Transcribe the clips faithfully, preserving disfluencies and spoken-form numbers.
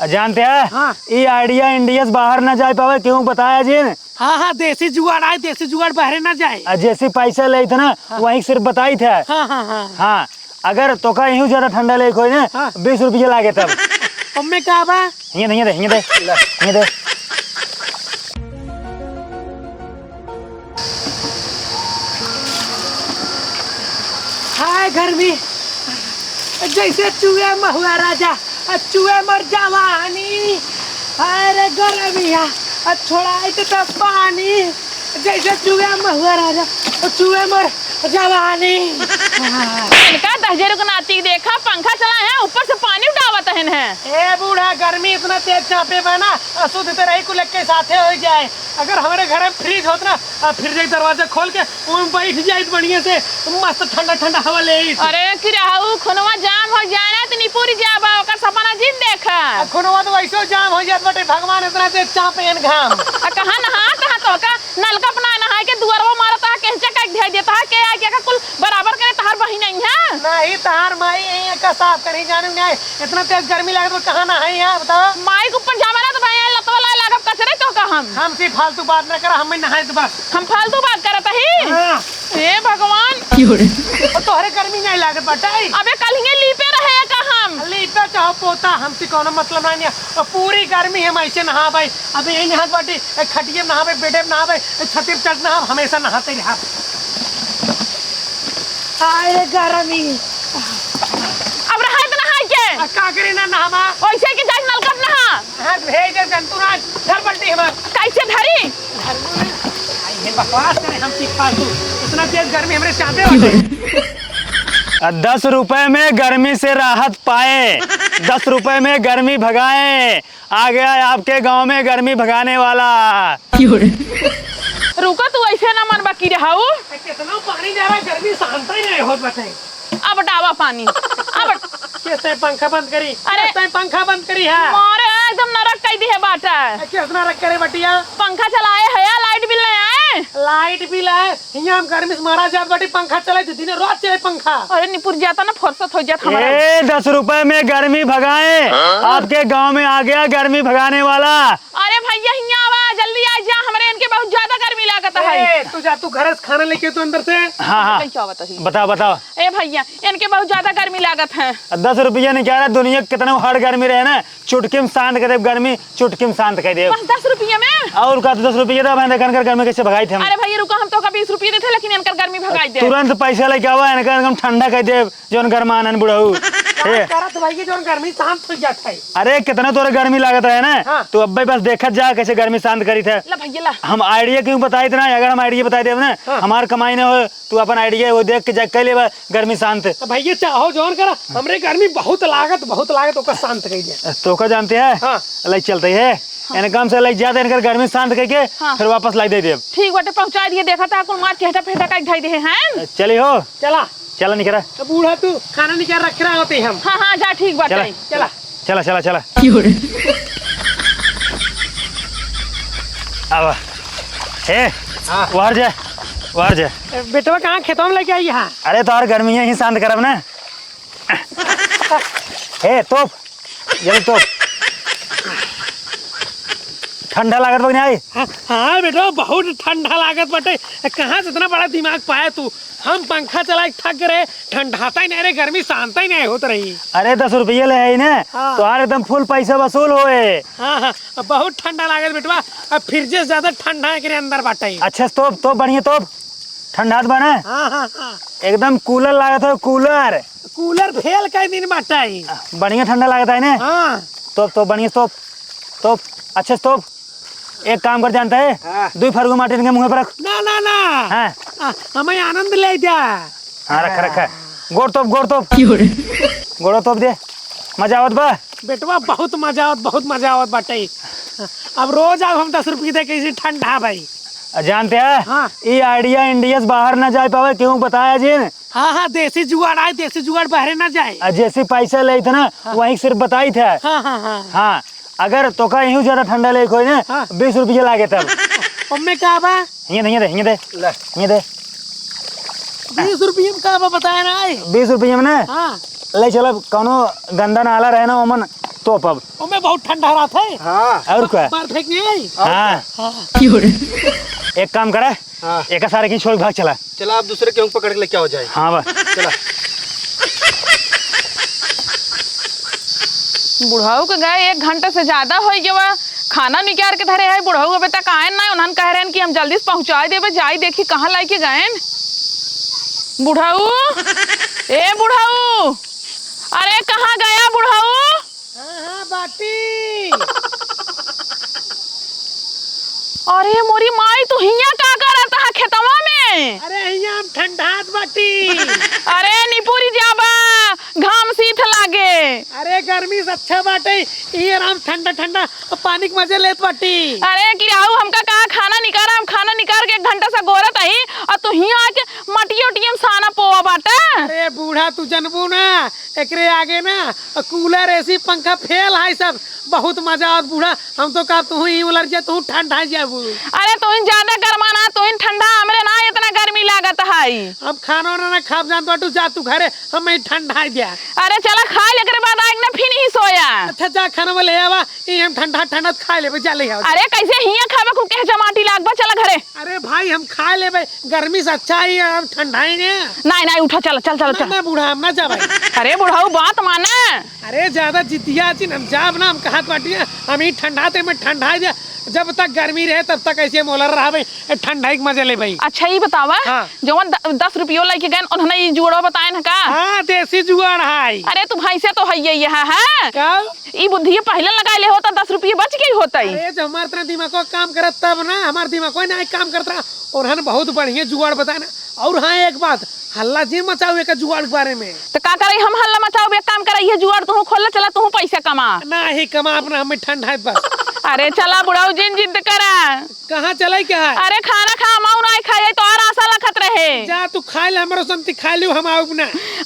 जानते हैं? हाँ। ई idea India से बाहर ना जाए पावे, क्यों बताया जिन? हाँ, हाँ, देसी जुगाड़ आए, देसी जुगाड़ बाहरे ना जाए। आ, जैसे पैसा लेत है ना, हाँ। वही सिर्फ बताइत है। हाँ, हाँ, हाँ। हाँ, अगर तोका इहू ज्यादा ठंडा लेक होई ना, हाँ। बीस रुपया लागे तब। ओम्मे का बा? हियाँ दे, हियाँ दे, हियाँ दे। ले। हियाँ दे। हाय गर्मी, जैसे चुए महुआ राजा, आ चुए मोर जवानी। हाय रे गर्मिया, आ छोड़ाई तो, तो पानी, जैसे चुए महुआ राजा, आ चुए मोर जवानी। इनका दहजरू के नाती देखा, पंखा चलाए हैं, ऊपर से पानी उठावत हन है। ए बूढ़ा, गर्मी इतना तेज चापे बा ना, अशुद्ध तो रही कुल के साथे हो जाए। अगर हमरे घर में फ्रिज होत ना, आ फ्रिज के दरवाजा खोल के ओमे बैठ जाइत बढ़िया से, मस्त ठंडा ठंडा हवा लेइत। अरे किरहू, खुनवा जाम हो जाए ना, इतनी पूरी जाबा, ओकर सपना जिन देखा। आ खुनवा तो वैसो जाम हो जात बाटे, भगवान इतना तेज चापे हैं घाम। आ कहाँ नहात हा तो का? नलका अपना नहाए के दुआरवा मारत हा, केहचा काट ध्याई देत हा, के आके का कुल बराबर करे तहार बहिन आई है? नहीं, तहार माई आई है का साफ करी जानू नहीं, इतना तेज गर्मी लागत बा, कहाँ नहाई है बताओ? माई के ऊपर जामा ना तो भाई लतवा लाए लागब कचरे तो का हम। हमसे फालतू बात ना करा, हम नहाए तो बस। हम फालतू बात करत ही? हाँ। हे भगवान। और तोहरे गर्मी नहीं लागत बाटे? अबे कल हिये लीपे रहे का हम? लीपे चाहो पोता, हमसे कोनो मतलब नहीं है। और पूरी गर्मी हम ऐसे नहाबे। अबे यही नहात बाटी, ए खटिये में नहाबे, बेडे में नहाबे, ए छती पे चढ़ नहाब, हमेशा नहाते रहा। हाय रे गर्मी। अब रहा इतना हाय के? आ, का करे ना नहावा? वैसे कि जाए नलका पे नहा। हाँ, भेज दे जंतु राज, धर बल्टी हमार। कैसे धरी? आई है बकवास करे हम सीख फालतू। इतना तेज गर्मी हमरे चाहते हो। आ, दस रुपए में गर्मी से राहत पाए, दस रुपए में गर्मी भगाए। आ गया है आपके गांव में गर्मी भगाने वाला। रुको, तू ऐसे ना मन बा किरहू। कितना पानी जा रहा है, गर्मी शांत ही नहीं होत बताए। अब डावा पानी। अब कैसे पंखा बंद करी? अरे। कैसे पंखा बंद करी है? मारे एकदम नरक कई दी है बाटा। कैसे नरक करे बटिया? पंखा चलाए है या लाइट बिल नहीं आए? लाइट बिल आए, हियाँ हम गर्मी से मारा जात बाटी, पंखा चलाए, दिन रात चले पंखा। अरे निपुर जाता ना, फुर्सत हो जात हमारा। ए, दस रुपए में गर्मी भगाए, हाँ? आपके गांव में आ गया गर्मी भगाने वाला। अरे भैया हियाँ आवा, जल्दी आ जा, हमरे इनके बहुत ज्यादा गर्मी लागत है। ए, तू जा, तू घर से खाना लेके तू अंदर से। हाँ, हाँ। कहीं क्या आवत है? बताओ, बताओ। ए भैया, इनके बहुत ज्यादा गर्मी लागत है। दस रुपया निकाला, दुनिया के कितना हार्ड गर्मी रहे ना, चुटकी में शांत कर देब गर्मी, चुटकी में शांत कर देब। बस दस रुपया में? और का, तो दस रुपया दे, मैं देखन कर गर्मी कैसे भगाई थे हम। अरे भैया रुको, हम तो का बीस रुपया देते, लेकिन इनकर गर्मी भगाई दे। तुरंत पैसा लेके आवा, इनकर हम ठंडा कर देब, जौन गरमान हन बुढ़ऊ। का ए। करत भैया, जौन गर्मी शांत हो जात है। अरे कितना तोरे गर्मी लागत रहे ना, हाँ। तू अब्बे बस देखत जा कैसे गर्मी शांत करी थे। ला भैया ला। हम idea क्यों बताई थे ना, अगर हम idea बताई देब ना, हाँ। हमार कमाई ना हो, तू अपन idea वो देख के जा, कह लेबा गर्मी शांत। तो भैया चाहो जौन करा, हमरे गर्मी बहुत लागत, बहुत लागत, ओका शांत कई दे। तो का जानते हैं? हाँ। लाई चलते हैं। हाँ। इनका हमसे लाई जाते, इनकर गर्मी शांत करके हाँ। फिर वापस लाई दे देब। ठीक बाटे, पहुँचा दिए, देखा था कुल मार चेहटा फेटा का ढाई दे हैं। चली हो। चला। चला निकरा। तो बूढ़ा तू खाना निकाल रख रहा होते हम। हाँ, हाँ, जा ठीक बाटे। चला। चला। चला, चला, चला। क्यों रे? अब, हे, हाँ। बाहर जा, बाहर जा। ए, बेटवा कहाँ खेतवा में लेके आई है? अरे, तोहर गर्मियाँ ही शांत करब ना। हे, तोप, जल्दी तोप। ठंडा लागत बा कि नहीं आई? हाँ, हाँ, बेटवा, बहुत ठंडा लागत बाटे। कहाँ से इतना बड़ा दिमाग पाया तू? हम पंखा चला के थक रहे, ठंडाता ही नहीं रे, गर्मी शांता ही नहीं होत रही। अरे, दस रुपये ले आई ने, हाँ। तोहार एकदम full पैसा वसूल होए। हाँ, हाँ, अब बहुत ठंडा लागल बेटवा, अब फ्रिज से ज्यादा ठंडा एकरे अंदर बाटे। अच्छा, तोप, तोप, बढ़िया तोप, ठंडात बा ना? हाँ, हाँ, हाँ। एकदम cooler लागत हो, cooler। Cooler फेल कई दिन बाटे। बढ़िया ठंडा लागत है ने? हाँ। तोप, तोप, बढ़िया तोप, तोप, अच्छे से तोप। एक काम कर जानता है, हाँ। दुई फरगु माटी इनके मुँह पर रख। ना, ना, ना। हाँ। आ, हमें आनंद ले जा। हाँ, रख, रख। गोड़ तोप, गोड़ तोप। क्यों रे? गोड़ो तोप दे। मजा आवत बा? बेटवा, बहुत मजा आवत, बहुत मजा आवत बाटे। अब रोज आओ हम दस रुपये दे के इसे ठंडा भाई। आ, जानते हैं? हाँ। ई idea India से बाहर ना जाए पावे, क्यों बताया जिन? हाँ, हाँ, देसी जुगाड़ आए, देसी जुगाड़ बाहरे ना जाए। आ, जैसे पैसा लेत है ना, हाँ। वही सिर्फ बताइत है। हाँ, हाँ, हाँ। हाँ, अगर तोका इहू ज्यादा ठंडा लेक होई ना, हाँ। बीस रुपये लागे तब। ओम्मे का बा? हियाँ दे, हियाँ दे, हियाँ दे। ले। हियाँ दे। बीस रुपये में का बा बताया ना आई? बीस रुपये में ना? हाँ। ले चलब, कौनो गंदा नाला रहे ना, ओमन तोपब। ओमे बहुत ठंडा रहत है। हाँ। और का? मार फेंक नहीं आई। हाँ। हाँ। एक काम करा, हाँ। एक सारे की छोड़ भाग चला। चला, आप दूसरे केहू पकड़ के लेके आओ जाए। हाँ बा। चला। बुढ़ऊ के गए एक घंटा से ज्यादा होइ गवा, खाना निकाल के धरे है। बुढ़ऊ अबे तक आएन ना, उन्हन कह रहे हैं कि हम जल्दी से पहुँचाए देबे, जाई देखी कहाँ लेके गएन। बुढ़ऊ, ए बुढ़ऊ, अरे कहाँ गया बुढ़ऊ? हाँ, हाँ, बाटी। अरे मोरी माई, तू हियाँ का करत हा खेतवा में? अरे हियाँ हम ठंडात बाटी। अरे निपुरी जाबा, घाम सीत लागे। अरे गर्मी से अच्छा बाटे, ई आराम ठंडा ठंडा पानी के मजे लेत बाटी। अरे किराऊ, हमका कहा खाना निकारा, हम खाना निकार के एक घंटा से गोरत ही, और तू हियाँ आके मटियो टियम साना पोवा बाटा। अरे बूढ़ा, तू जनबू ना, एकरे आगे ना कूलर, एसी, पंखा फेल है सब। बहुत मजा आवत बूढ़ा। हम तो कहा तू ही उलर जा, तू ठंडा जाबू। अरे तू ही ज्यादा गरमा ना, तू ही ठंडा, हमरे ना इतना गर्मी लागत है। हम खाना वाना ना खाब जान बाटू, जा तू घरे, हम ही ठंडा दिया। अरे चला खा ले, एकरे बाद आएक ना फिर ही सोया। अच्छा जा खाना में ले आवा, ई हम ठंडा ठंडा खा लेबे, जा ले आवा। अरे कैसे हियाँ खाबे, खूब के जमाटी लागबा, चला घरे। अरे भाई हम खा लेबे, गर्मी से अच्छा ही हम ठंडाई ने। नहीं, नहीं, उठा, चल, चल, चल, ना, चल। ना बूढ़ा, हम ना जाबे। अरे बुढ़ऊ, बात माना। अरे ज्यादा जितिया चिन, हम जाब ना, हम कहत बाटी, हम ही ठंडाते में ठंडा जा। जब तक गर्मी रहे तब तक ऐसे मोलर रहबे, ठंडाई के मजा लेबे। अच्छा ई बतावा, हाँ। जवन द-, दस रुपयो लेके गए, उन्होंने ई जुआड़ बताए न का? हाँ, देसी जुआड़ है। अरे तू भैंसे तो है ये, ये है, है? का? ई बुद्धि पहिले लगाए ले होता, दस रुपये बच गई होता। अरे जब हमार इतना दिमागो काम करत तब ना, हमार दिमागो ना काम करत रहा। उन्हन बहुत बढ़िया जुगाड़ बताए ना। और हाँ, एक बात, हल्ला जिन मचाऊ एक जुगाड़ के बारे में। तो का करे हम हल्ला मचाऊ, एक काम करे, ये जुगाड़ तू खोल ले, चला तू पैसा कमा। ना ही कमा अपना, हमें ठंड है बस। अरे चला बुढ़ऊ, जिन जिद करा। कहाँ चले क्या है? अरे खाना खा, माऊ ना खाए, तो और आशा लखत रहे। जा तू खा ले, हमरो संती खा लियो, हम आउब ना।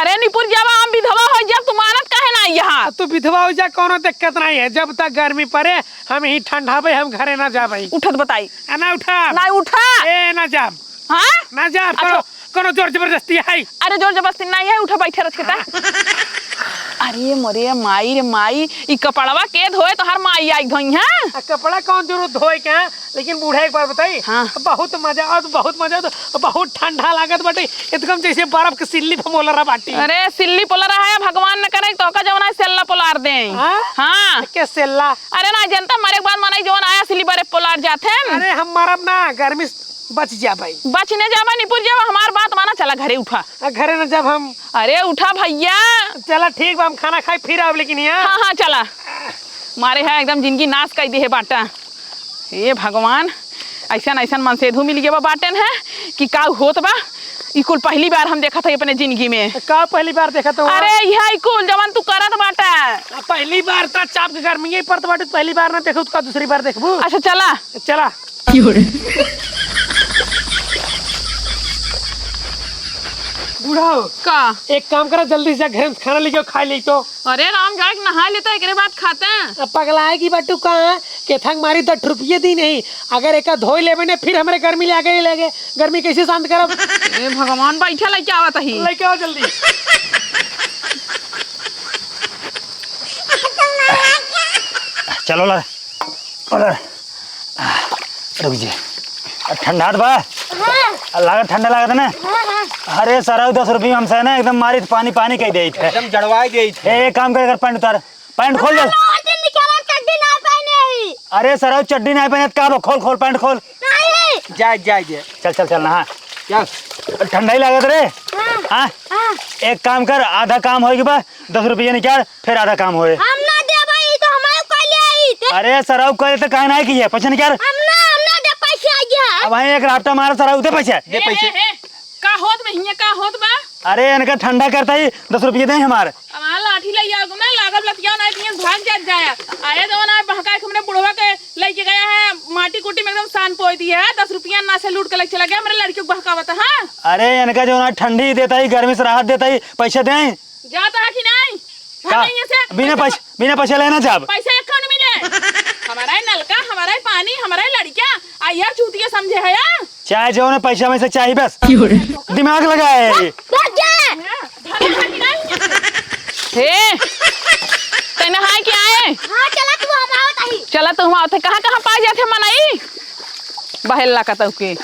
अरे निपुर जाबा, हम विधवा हो जाब, तू मानत काहे ना यहाँ? तू विधवा हो जा, कोनो दिक्कत नहीं है, जब तक गर्मी पड़े हम ही ठंडाबे, हम घरे ना जाबे। उठत बताई। आ, ना उठा। ना उठा। ए, ना जाब। हाँ? ना जाब, अच्छा। कोनो, कोनो जोर जबरदस्ती है। अरे जोर जबरदस्ती नहीं है, उठा बैठे रच के ता। हाँ। अरे मोरे माई रे माई, ई कपड़वा के धोए तोहार माई आई धोई, हाँ? आ, कपड़ा कौन जरूरत धोए के, हाँ? लेकिन बूढ़ा एक बार बताई, हाँ। बहुत मजा आवत, बहुत मजा आवत, बहुत ठंडा लागत बाटे, एकदम जैसे बर्फ के सिल्ली पे मोलरा बाटी। अरे सिल्ली पोलरा है, भगवान न करे तो का जौन है सेल्ला पोलार दे। हाँ? हाँ। के सेल्ला? अरे ना जनता, मरे के बाद मनई जौन आया सिल्ली बरे पोलार जात है। अरे हम मरब ना, गर्मी से बच जा भाई। बच न जाबा, निपुर जाबा, हमार बात माना, चला घरे उठा। आ, घरे न जब हम। अरे उठा भैया। चला ठीक बा, हम खाना खाई फिर आब, लेकिन यहाँ। हाँ, हाँ, चला। मारे है एकदम जिंदगी नाश कर दे है बाटा। हे भगवान, ऐसन ऐसन मनसेधू मिल गया बाटेन है कि का होत बा। ई कुल पहली बार हम देखत है अपने जिंदगी में। का पहली बार देखत हो? अरे यह ई कुल जवन तू करत बाटा। आ, पहली बार त चाप के गर्मी ही पड़त बाटे, पहली बार ना देखू त का दूसरी बार देखबू? अच्छा चला। चला। क्यों रे? बूढ़ा हो। का? एक काम करा, जल्दी से जा घर में खाना लेके आओ, खा ले तो। अरे राम, जाए के नहा लेता, एकरे बाद खाते हैं। अब पगलाए की बाटू कहाँ? केथंग मारी दस रुपये दी नहीं, अगर एका धोई लेबे ने फिर हमरे गर्मी ले आगे लगे, गर्मी कैसे शांत करब? ए भगवान, बैठा लेके आवत ही। लेके आओ जल्दी। चलो ला। अरे, रुक जे। ठंडात बा? हाँ। लागत ठंडा लागत ना? हाँ, हाँ। अरे, सरऊ दस रुपये हमसे ना एकदम मारी पानी पानी कह देत है। एकदम जड़वाई देत है। ए, एक काम कर, कर पैंट उतार। पैंट खोल जल्दी। हाँ, चड्डी निकाला, चड्डी ना पहने ही। अरे, सरऊ चड्डी ना पहने, का बा? खोल, खोल, पैंट खोल। नहीं। जाए, जाए, जाए। चल, चल, चल, नहा। चल। ठंडा ही लागत रे। हाँ। हाँ? हाँ। एक काम कर, आधा काम होई के बा, दस रुपया निकाल, फिर आधा काम होए। हम ना देबे, ई तो हमारे कहले आई थे। अरे सरऊ कहले तो काहे ना किए, पैसा निकाल। हम ना, हम ना दे पैसे आ गया। अब वहीं एक राफ्टा मार सरऊ, दे पैसा। दे ए, पैसे। ए, ए, का होत बा हियां, का होत बा? अरे इनका ठंडा करता ही दस रुपये दे हमार। हमार लाठी ले आओ, मैं लागल लतिया ना दिए, भाग जात जाया। आए तो ना बहका के हमरे बुढ़वा के लेके गया है, माटी कुटी में एकदम सान पोई दी है, दस रुपया ना से लूट के लेके चला गया, हमरे लड़कियों को बहकावत है, हाँ? अरे इनका जो ना ठंडी देता ही, गर्मी से राहत देता ही, पैसा दे। जाता है कि नहीं? का? भाग यहाँ से। बिना पैसे, बिना पैसे लेना जाब। पैसा एक कौन मिले? हमारा ही नलका, हमारा ही पानी, हमारा ही लड़कियाँ। आ यार चूतिया समझे है यार। चाहे जो उन्हें पैसा वैसे चाहिए बस। क्यों रे? दिमाग लगाए। भाग जा। भाग जा कि नहीं? हे, ते नहाए के आए। हाँ, चला तू, हम आवत ही। चला तू, हम आवत ही। कहाँ कहाँ पाए जाते मनई? बहेला कतऊ के।